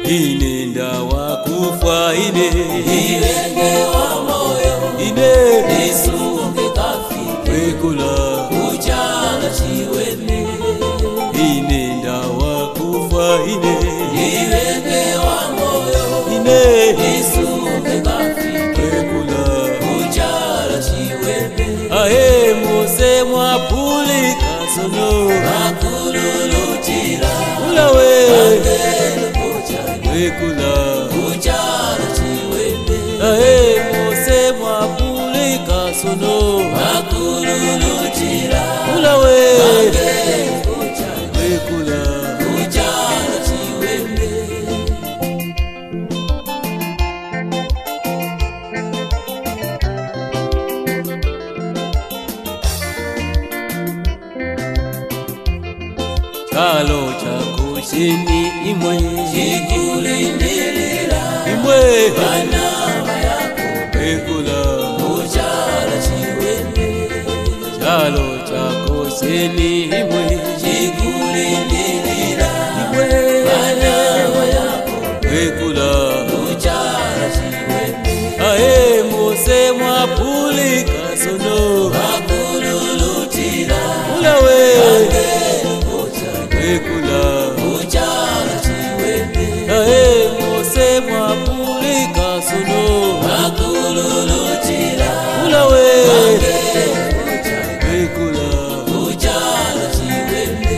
Ine ndawa kufa ine. Ilenge wa moyo. Ine. Nisunge kafike. Wekula. Kuchala chiweme. Ine ndawa kufa ine. Ilenge wa moyo. Ine. Nisunge kafike. Wekula. Kuchala chiweme. Ahe mose mwapulika sono. Makululutira. Ulawe. Angelo kuchala. Wekula. Kuchala chiweme. Ahe mose mwapulika sono. Makululutira. Ulawe. Angelo kuchala. Wekula. Kuchala chiweme. Chalo chakushini imwe. Chikulindilira. Imwe. Bana bayako. Wekula. Kuchala chiweme. Chalo chakushini imwe. Chikulindilira. Imwe. Bana bayako. Wekula. Kuchala chiweme. Ahe mose mwapulika sono. Makululutira. Ulawe. Angelo kuchala. Wekula. Kuchala chiweme. Ahe mose mwapulika sono. Makululutira. Ulawe. Angelo kuchala. Wekula. Kuchala chiweme.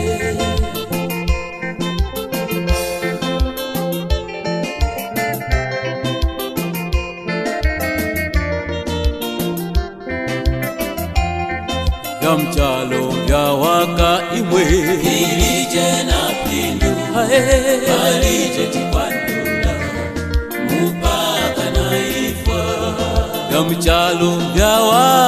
Ya mchalo vya waka imwe. Ilije na pindu. Ahe. Alije tikwandula. Mupaka na ifwa. Ya mchalo vya waka